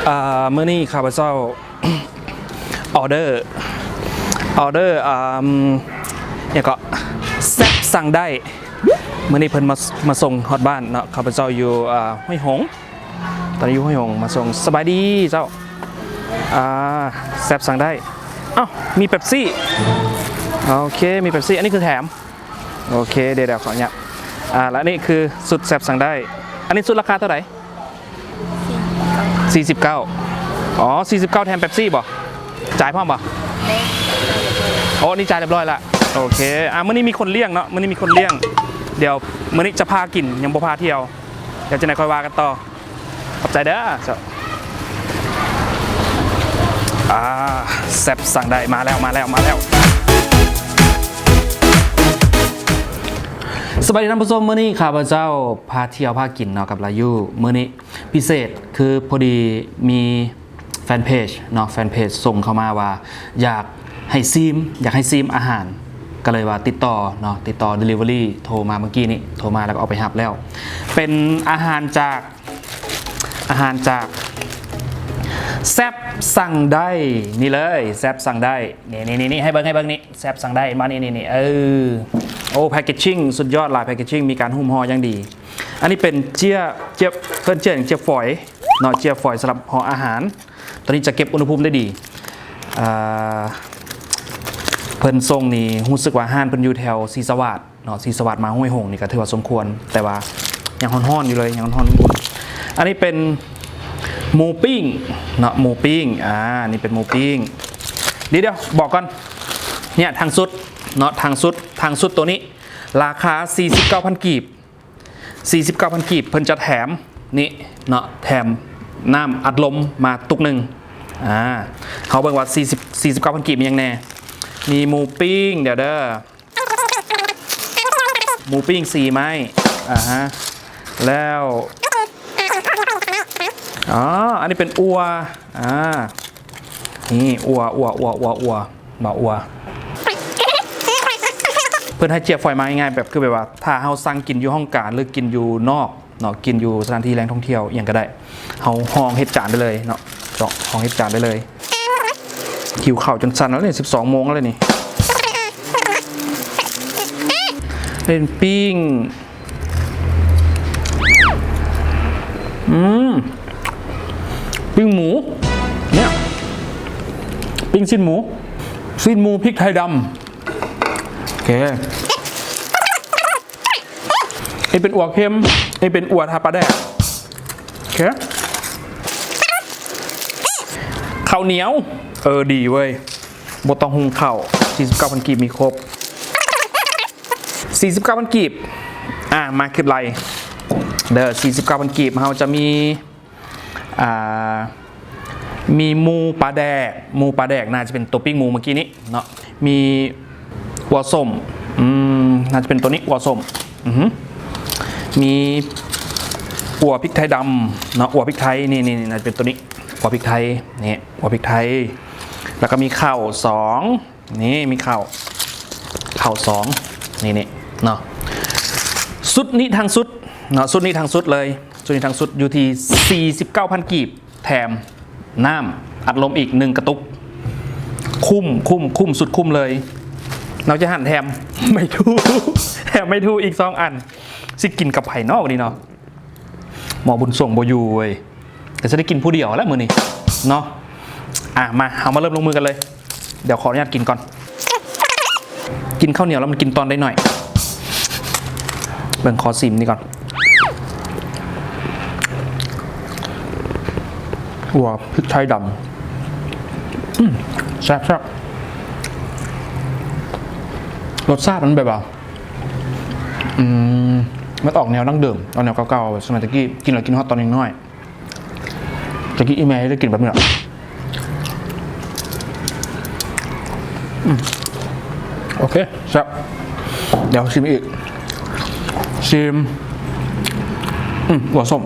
ອ່າ ມື້ນີ້ຂ້າພະເຈົ້າ ອໍເດີ ອໍເດີ ອ່າ ຫຍັງເກາະ ແຊບສັ່ງໄດ້. ມື້ນີ້ເພິ່ນມາ ມາສົ່ງຮອດບ້ານເນາະ. ຂ້າພະເຈົ້າຢູ່ ອ່າ ຫ້ວຍຫົງ ຕອນນີ້ຢູ່ຫ້ວຍຫົງ ມາສົ່ງ. ສະບາຍດີເຈົ້າ. ອ່າ ແຊບສັ່ງໄດ້. ເອົ້າ ມີເປັບຊີ. ໂອເຄ ມີເປັບຊີ. ອັນນີ້ຄືແຖມ. ໂອເຄ ດຽວ ດຽວ ຂໍອະນຸຍາດ. ອ່າ ແລະ ອັນນີ້ຄືຊຸດແຊບສັ່ງໄດ້. ອັນນີ້ຊຸດລາຄາເທົ່າໃດ? ສີ່ສິບເກົ້າ. ອໍ ສີ່ສິບເກົ້າ ແຖມເປັບຊີບໍ່? ຈ່າຍພ້ອມບໍ່? ໂອ້ ນີ້ຈ່າຍຮຽບຮ້ອຍລະ. ໂອເຄ ອ່າ ມື້ນີ້ມີຄົນລ້ຽງເນາະ ມື້ນີ້ມີຄົນລ້ຽງ. ດຽວມື້ນີ້ຈະພາກິນ ຍັງບໍ່ພາທ່ຽວ. ດຽວຈັ່ງໃດຄ່ອຍວ່າກັນຕໍ່. ຂອບໃຈເດີ. ອ່າ ແຊບສັ່ງໄດ້ ມາແລ້ວ ມາແລ້ວ ມາແລ້ວ. ສະບາຍດີທ່ານຜູ້ຊົມ, ມື້ນີ້ຂ້າພະເຈົ້າພາທ່ຽວພາກິນເນາະ ກັບລາຢູ. ມື້ນີ້ພິເສດຄືພໍດີມີແຟນເພຈເນາະ ແຟນເພຈສົ່ງເຂົ້າມາວ່າຢາກໃຫ້ຊີມ ຢາກໃຫ້ຊີມອາຫານ ກໍເລີຍວ່າຕິດຕໍ່ເນາະ ຕິດຕໍ່ເດລິເວີຣີ ໂທມາເມື່ອກີ້ນີ້ ໂທມາແລ້ວກໍເອົາໄປຮັບແລ້ວ. ເປັນອາຫານຈາກ ອາຫານຈາກແຊບສັ່ງໄດ້ ນີ້ເລີຍ ແຊບສັ່ງໄດ້ ນີ້ໆໆ ໃຫ້ເບິ່ງ ໃຫ້ເບິ່ງນີ້ ແຊບສັ່ງໄດ້ ມານີ້ໆໆ ເອີ ໂອ້ ແພັກເກດຊິງສຸດຍອດຫຼາຍ ແພັກເກດຊິງມີການຫຸ້ມຫໍ່ຢ່າງດີ. ອັນນີ້ເປັນເຈ້ຍ ເຈ້ຍ ເອີ້ນເຈ້ຍຫຍັງ ເຈ້ຍຟອຍເນາະ ເຈ້ຍຟອຍສຳລັບຫໍ່ອາຫານ ຕົວນີ້ຈະເກັບອຸນຫະພູມໄດ້ດີ. ເອີ ເພິ່ນສົ່ງນີ້ ຮູ້ສຶກວ່າຮ້ານເພິ່ນຢູ່ແຖວສີສະຫວາດ ເນາະ ສີສະຫວາດມາຫ້ວຍຫົງນີ້ກໍຖືວ່າສົມຄວນ ແຕ່ວ່າຍັງຮ້ອນໆຢູ່ເລີຍ ຍັງຮ້ອນໆ. ອັນນີ້ເປັນໝູປີ້ງເນາະ ໝູປີ້ງ ອ່າ ນີ້ເປັນໝູປີ້ງ. ດຽວໆ ບອກກ່ອນ ເນຍ ທັງຊຸດເນາະ ທັງຊຸດ ທັງຊຸດໂຕນີ້ລາຄາສີ່ສິບເກົ້າພັນກີບ ສີ່ສິບເກົ້າພັນກີບ ເພິ່ນຈະແຖມນີ້ເນາະ ແຖມນ້ຳອັດລົມມາຕຸກໜຶ່ງ. ອ່າ ເຮົາເບິ່ງວ່າສີ່ສິບ ສີ່ສິບເກົ້າພັນກີບມີຫຍັງແດ່ ມີໝູປີ້ງ ດຽວເດີ ໝູປີ້ງສີ່ໄມ້ ອ່າຮະ ແລ້ວ ອໍ ອັນນີ້ເປັນອົ່ວ ອ່າ ນີ້ ອົ່ວ ອົ່ວ ອົ່ວ ອົ່ວ ມາອົ່ວ ເພິ່ນໃຫ້ເຈ້ຍຟອຍມາງ່າຍໆ ແບບ ຄືແບບວ່າ ຖ້າເຮົາສັ່ງກິນຢູ່ຫ້ອງການ ຫຼື ກິນຢູ່ນອກ ເນາະ ກິນຢູ່ສະຖານທີ່ແຫຼ່ງທ່ອງທ່ຽວອີ່ຫຍັງກໍໄດ້ ເຮົາຮອງເຮັດຈານໄດ້ເລີຍເນາະ ຮອງເຮັດຈານໄດ້ເລີຍ. ຫິວເຂົ້າຈົນສັ່ນແລ້ວນີ້ ສິບສອງໂມງແລ້ວນີ້. ເປັນປີ້ງ ອືມ ປີ້ງໝູ ເນຍ ປີ້ງຊີ້ນໝູ ຊີ້ນໝູພິກໄທດຳ. ໂອເຄ ນີ້ເປັນອົ່ວເຄັມ ນີ້ເປັນອົ່ວທາປາແດກ. ໂອເຄ ເຂົ້າໜຽວ ເອີ ດີເວີຍ ບໍ່ຕ້ອງຫຸງເຂົ້າ. ສີ່ສິບເກົ້າພັນກີບມີຄົບ ສີ່ສິບເກົ້າພັນກີບ. ອ່າ ມາຄລິບໄລ່ເດີ ສີ່ສິບເກົ້າພັນກີບ ເຮົາຈະມີ ອ່າ ມີໝູປາແດກ ໝູປາແດກ ໜ້າຈະເປັນຕົວປີ້ງໝູເມື່ອກີ້ນີ້ເນາະ ມີອົ່ວສົ້ມ ອືມ ໜ້າຈະເປັນຕົວນີ້ ອົ່ວສົ້ມ ອືຮຶ ມີອົ່ວພິກໄທດຳເນາະ ອົ່ວພິກໄທ ນີ້ໆ ໜ້າຈະເປັນຕົວນີ້ ອົ່ວພິກໄທ ນີ້ ອົ່ວພິກໄທ ແລ້ວກໍມີເຂົ້າສອງ ນີ້ມີເຂົ້າ ເຂົ້າສອງ ນີ້ໆ ເນາະ ຊຸດນີ້ທັງຊຸດເນາະ ຊຸດນີ້ທັງຊຸດເລີຍ ຊຸດນີ້ທັງຊຸດຢູ່ທີ່ສີ່ສິບເກົ້າພັນກີບ ແຖມນ້ຳອັດລົມອີກໜຶ່ງກະຕຸກ ຄຸ້ມ ຄຸ້ມ ຄຸ້ມສຸດຄຸ້ມເລີຍ. ນອກຈາກຫັ້ນແຖມໄມ້ທູ່ ແຖມໄມ້ທູ່ອີກສອງອັນ ຊິກິນກັບໃຜເນາະມື້ນີ້ເນາະ ໝໍບຸນສົ່ງບໍ່ຢູ່ເວີຍ. ກໍຈະໄດ້ກິນຜູ້ດຽວແຫຼະມື້ນີ້ເນາະ. ອ່ະ ມາ ເຮົາມາເລີ່ມລົງມືກັນເລີຍ. ດຽວຂໍອະນຸຍາດກິນກ່ອນ. ກິນເຂົ້າໜຽວແລ້ວມັນກິນຕອນໄດ້ໜ້ອຍ. ເບິ່ງ ຂໍຊີມນີ້ກ່ອນ. ອົ່ວພິກໄທດຳ. ອືມ ແຊບໆ. ລົດຊາດມັນແບບວ່າ ອືມ ມັນອອກແນວດັ້ງເດີມ ອອກແນວເກົ່າໆ ສະໄໝແຕ່ກີ້ ກິນແລ້ວຄິດຮອດຕອນຍັງນ້ອຍ. ແຕ່ກີ້ອີ່ແມ່ເຮັດໃຫ້ກິນແບບນີ້ລະ. ອືມ ໂອເຄ ແຊບ. ດຽວຊີມອີກ ຊີມ ອືມ ອົ່ວສົ້ມ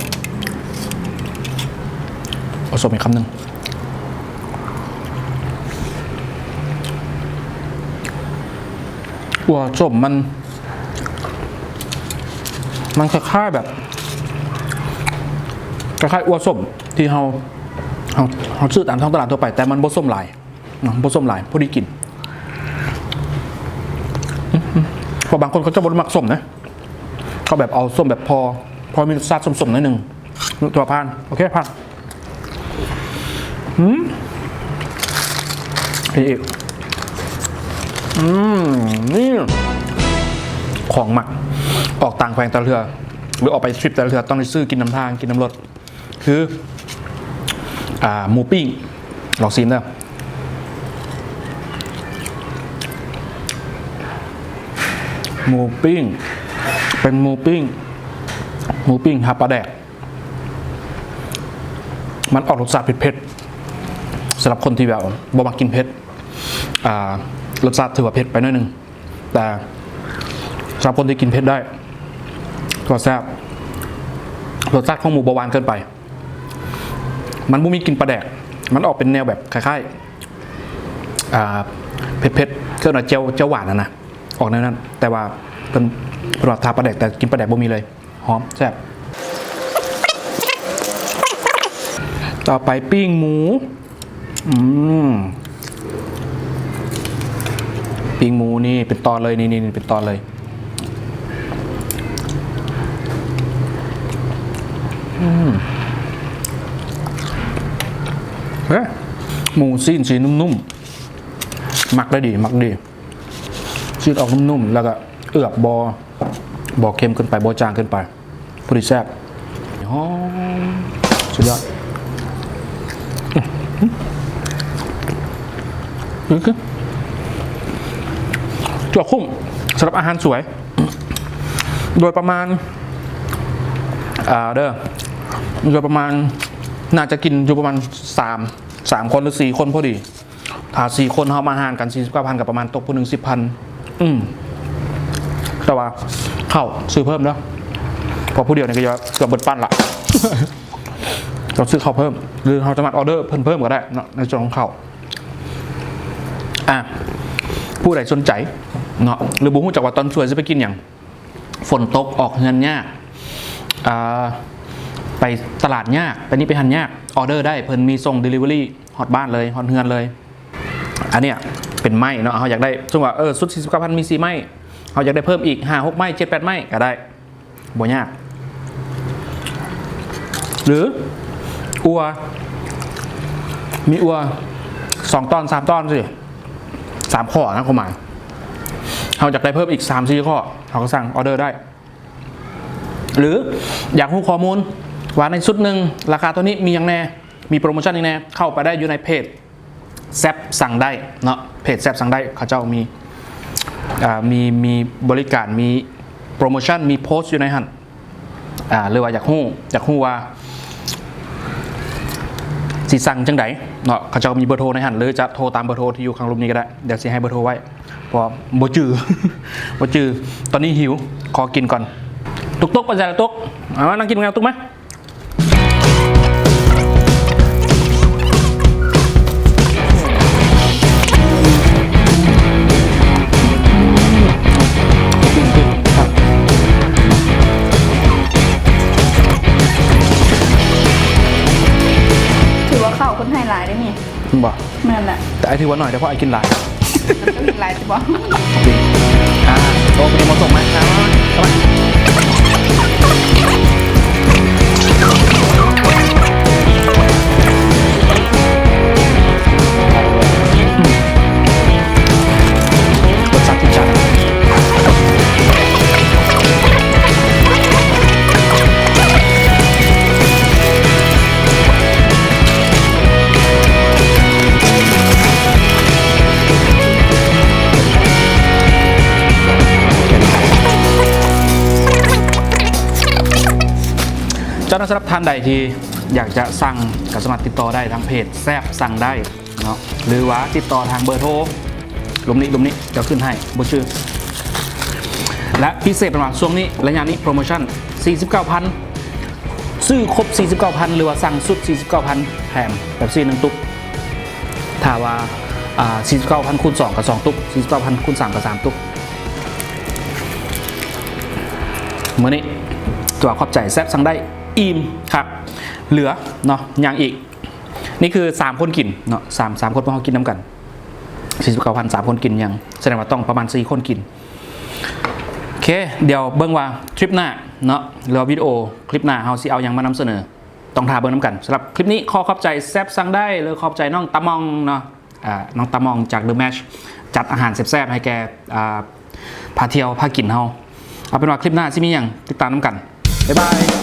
ອົ່ວສົ້ມອີກຄຳໜຶ່ງ. ອົ່ວສົ້ມມັນ ມັນຄ້າຍໆແບບ ຄ້າຍໆອົ່ວສົ້ມທີ່ເຮົາ ເຮົາ ເຮົາຊື້ຕາມທ້ອງຕະຫຼາດທົ່ວໄປ ແຕ່ມັນບໍ່ສົ້ມຫຼາຍເນາະ ບໍ່ສົ້ມຫຼາຍ ພໍດີກິນ. ເພາະບາງຄົນເຂົາເຈົ້າບໍ່ໄດ້ມັກສົ້ມນະ ເຂົາແບບເອົາສົ້ມແບບພໍ ພໍມີລົດຊາດສົ້ມໆໜ້ອຍໜຶ່ງ ຖືວ່າຜ່ານ. ໂອເຄ ຜ່ານ. ອືມ ອີກ ອືມ ນີ້ ຂອງມັກ ອອກຕ່າງແຂວງແຕ່ລະເທື່ອ ຫຼື ອອກໄປທຣິບແຕ່ລະເທື່ອ ຕ້ອງໄດ້ຊື້ກິນນຳທາງ ກິນນຳລົດ ຄື ອ່າ ໝູປີ້ງ. ລອງຊີມເດີ ໝູປີ້ງ ເປັນໝູປີ້ງ ໝູປີ້ງຫາປາແດກ. ມັນອອກລົດຊາດເຜັດໆ ສຳລັບຄົນທີ່ແບບບໍ່ມັກກິນເຜັດ ອ່າ ລົດຊາດຖືວ່າເຜັດໄປໜ້ອຍໜຶ່ງ ແຕ່ສຳລັບຄົນທີ່ກິນເຜັດໄດ້ ກໍແຊບ. ລົດຊາດຂອງໝູບໍ່ຫວານເກີນໄປ ມັນບໍ່ມີກິ່ນປາແດກ ມັນອອກເປັນແນວແບບຄ້າຍໆ ອ່າ ເຜັດໆ ເອີ້ນວ່າແຈ່ວ ແຈ່ວຫວານຫັ້ນນະ ອອກແນວນັ້ນ. ແຕ່ວ່າເພິ່ນ ເພິ່ນວ່າທາປາແດກ ແຕ່ກິ່ນປາແດກບໍ່ມີເລີຍ. ຫອມ ແຊບ. ຕໍ່ໄປປີ້ງໝູ. ອືມ ປີ້ງໝູນີ້ເປັນຕອນເລີຍ ນີ້ ນີ້ເປັນຕອນເລີຍ. ອືມ ເອີ ໝູຊີ້ນສີນຸ້ມໆ ມັກໄດ້ດີ ມັກດີ. ຊີ້ນອອກນຸ້ມໆ ແລ້ວກໍເອືອບ ບໍ່ ບໍ່ເຄັມເກີນໄປ ບໍ່ຈາງເກີນໄປ ພໍດີແຊບ ຫອມ ສຸດຍອດ. ຖືວ່າຄຸ້ມສຳລັບອາຫານສວຍ ໂດຍປະມານ ອ່າ ເດີ ໂດຍປະມານ ໜ້າຈະກິນຢູ່ປະມານສາມ ສາມຄົນ ຫຼື ສີ່ຄົນພໍດີ. ຖ້າສີ່ຄົນເຮົາມາຫານກັນສີ່ສິບເກົ້າພັນ ກໍປະມານຕົກຜູ້ໜຶ່ງສິບພັນ. ອືມ ແຕ່ວ່າເຂົ້າຊື້ເພີ່ມເດີ ເພາະຜູ້ດຽວນີ້ກໍຈະເກືອບເບິດປັ້ນລະ ຕ້ອງຊື້ເຂົ້າເພີ່ມ ຫຼື ເຮົາສາມາດອໍເດີເພິ່ນເພີ່ມກໍໄດ້ເນາະ ໃນສ່ວນຂອງເຂົ້າ. ອ່າ ຜູ້ໃດສົນໃຈເນາະ ຫຼື ບໍ່ຮູ້ຈັກວ່າຕອນສວຍຊິໄປກິນຫຍັງ ຝົນຕົກອອກເຮືອນຍາກ ອ່າ ໄປຕະຫຼາດຍາກ ໄປນີ້ໄປຫັ້ນຍາກ ອໍເດີໄດ້ ເພິ່ນມີສົ່ງເດລິເວີຣີຮອດບ້ານເລີຍ ຮອດເຮືອນເລີຍ. ອັນເນີ້ຍເປັນໄມ້ເນາະ ເຮົາຢາກໄດ້ ສົມມຸດວ່າ ເອີ ຊຸດສີ່ສິບເກົ້າພັນມີສີ່ໄມ້ ເຮົາຢາກໄດ້ເພີ່ມອີກຫ້າຫົກໄມ້ ເຈັດແປດໄມ້ກໍໄດ້ ບໍ່ຍາກ. ຫຼື ອົ່ວ ມີອົ່ວສອງຕອນ ສາມຕອນຊີ້ ສາມຂໍ້ນະ ຄວາມໝາຍ ເຮົາຢາກໄດ້ເພີ່ມອີກສາມສີ່ຂໍ້ ເຮົາກໍສັ່ງ ອໍເດີໄດ້. ຫຼື ຢາກຮູ້ຂໍ້ມູນວ່າໃນຊຸດໜຶ່ງລາຄາເທົ່ານີ້ ມີຫຍັງແດ່ ມີໂປຣໂມຊັນຫຍັງແດ່ ເຂົ້າໄປໄດ້ຢູ່ໃນເພຈແຊັບສັ່ງໄດ້ເນາະ ເພຈແຊັບສັ່ງໄດ້ ເຂົາເຈົ້າມີ ອ່າ ມີ ມີບໍລິການ ມີໂປຣໂມຊັນ ມີໂພສຢູ່ໃນຫັ້ນ. ອ່າ ຫຼືວ່າຢາກຮູ້ ຢາກຮູ້ວ່າຊິສັ່ງຈັ່ງໃດເນາະ ເຂົາເຈົ້າມີເບີໂທໃນຫັ້ນ ຫຼືຈະໂທຕາມເບີໂທທີ່ຢູ່ຂ້າງລຸ່ມນີ້ກໍໄດ້ ດຽວຊິໃຫ້ເບີໂທໄວ້ ເພາະວ່າບໍ່ຈື່ ບໍ່ຈື່. ຕອນນີ້ຫິວ ຂໍກິນກ່ອນ. ຕຸກໆ ໄປໃສລະຕຸກ? ເອົາມານັ່ງກິນກັນຕຸກມາ. ຖືວ່າເຂົ້າເພິ່ນໃຫ້ຫຼາຍເດ້ນີ້ ແມ່ນບໍ່? ແມ່ນແຫຼະ ແຕ່ອ້າຍຖືວ່າໜ້ອຍເດ້ ເພາະອ້າຍກິນຫຼາຍ. ມັນກໍມີຫຼາຍຕິບໍ່? ອ່າ ໂອເຄ ໝົດສົ່ງມາ ເຂົ້າມາ ເຂົ້າມາ. ລົດຊາດຈັດຈ້ານ. ເຈົ້າ ສຳລັບທ່ານໃດທີ່ຢາກຈະສັ່ງ ກໍສາມາດຕິດຕໍ່ໄດ້ທາງເພຈແຊບສັ່ງໄດ້ ເນາະ ຫຼືວ່າຕິດຕໍ່ທາງເບີໂທ ລຸ່ມນີ້ ລຸ່ມນີ້ ດຽວຂຶ້ນໃຫ້ ບໍ່ຊື່. ແລະ ພິເສດເປັນວ່າຊ່ວງນີ້ ໄລຍະນີ້ໂປຣໂມຊັນສີ່ສິບເກົ້າພັນ ຊື້ຄົບສີ່ສິບເກົ້າພັນ ຫຼືວ່າສັ່ງຊຸດສີ່ສິບເກົ້າພັນ ແຖມເປັບຊີໜຶ່ງຕຸກ. ຖ້າວ່າ ອ່າ ສີ່ສິບເກົ້າພັນຄູນສອງກໍສອງຕຸກ ສີ່ສິບເກົ້າພັນຄູນສາມກໍສາມຕຸກ. ມື້ນີ້ຕົວະຂອບໃຈແຊບສັ່ງໄດ້ ອີ່ມຄັກ ເຫຼືອເນາະ ຍັງອີກ ນີ້ຄືສາມຄົນກິນເນາະ ສາມ ສາມຄົນພວກເຮົາກິນນຳກັນ ສີ່ສິບເກົ້າພັນ ສາມຄົນກິນຫຍັງ ສະແດງວ່າຕ້ອງປະມານສີ່ຄົນກິນ. ໂອເຄ ດຽວເບິ່ງວ່າທຣິບໜ້າເນາະ ຫຼືວ່າວິດີໂອຄລິບໜ້າເຮົາຊິເອົາຫຍັງມານຳສະເໜີ ຕ້ອງຖ້າເບິ່ງນຳກັນ. ສຳລັບຄລິບນີ້ຂໍຂອບໃຈແຊບສັ່ງໄດ້ ແລະຂອບໃຈນ້ອງຕາມອງເນາະ ອາ ນ້ອງຕາມອງຈາກ The Match ຈັດອາຫານແຊບໆໃຫ້ແກ່ ອາ ພາທ່ຽວພາກິນເຮົາ. ເອົາເປັນວ່າຄລິບໜ້າຊິມີຫຍັງ ຕິດຕາມນຳກັນ. ບາຍບາຍ.